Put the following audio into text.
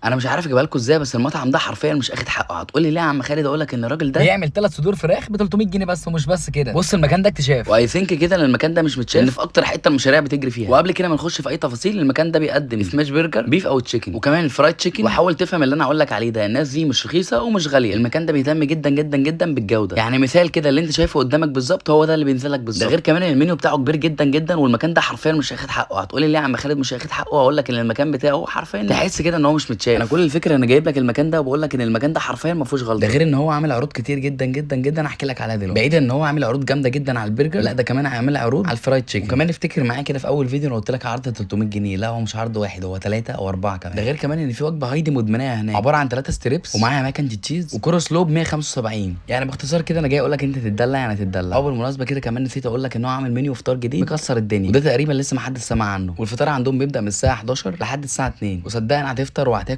انا مش عارف اجيبها لكم ازاي، بس المطعم ده حرفيا مش اخد حقه. هتقول لي ليه يا عم خالد؟ اقول لك ان الراجل ده بيعمل 3 صدور فراخ ب 300 جنيه بس. ومش بس كده، بص المكان ده اكتشاف. و I think كده ان المكان ده مش متشاف، لان في اكتر حتة المشاريع بتجري فيها. وقبل كده ما نخش في اي تفاصيل، المكان ده بيقدم smash burger beef او chicken، وكمان ال fried chicken. وحاول تفهم اللي انا اقول لك عليه ده، الناس دي مش رخيصة ومش غاليه. المكان ده بيهتم جدا جدا جدا بالجوده. يعني مثال كده، اللي انت شايفه قدامك بالظبط هو ده اللي بينزل لك بالظبط. ده غير كمان المنيو بتاعه كبير جدا جدا، والمكان ده حرفيا مش اخد حقه. هتقولي ليه يا عم خالد مش اخد حقه؟ اقول لك ان المكان بتاعه حرفيا تحس كده ان هو مش متشاف. انا كل الفكرة انا جايب لك المكان ده وبقول لك ان المكان ده حرفيا ما فيهوش غلطه. ده غير ان هو عامل عروض كتير جدا جدا جدا، احكي لك عليها دلوقتي. بعيدا ان هو عامل عروض جامدة جدا على البرجر، لا ده كمان عامل عروض على ال fried chicken. وكمان افتكر معايا كده، في اول فيديو انا قلت لك عرض 300 جنيه، لا هو مش عرض واحد، هو ثلاثة او اربعة كمان. ده غير كمان ان في وجبة هايدي مدمناها هناك، عبارة عن ثلاثة strips ومعاها mac and cheese و coleslaw ب 175. يعني باختصار كده انا جاي اقول لك انت تتدلع، يعني تتدلع. او بالمناسبة كده كمان نسيت اقول لك ان هو عامل منيو فطار جديد مكسر الدنيا، وده تقريبا لسه ما حدش سمع عنه. والفطار عندهم بيبدا من الساعة 11 لحد الساعة 2، وصدقني هتفطر وهتاكل.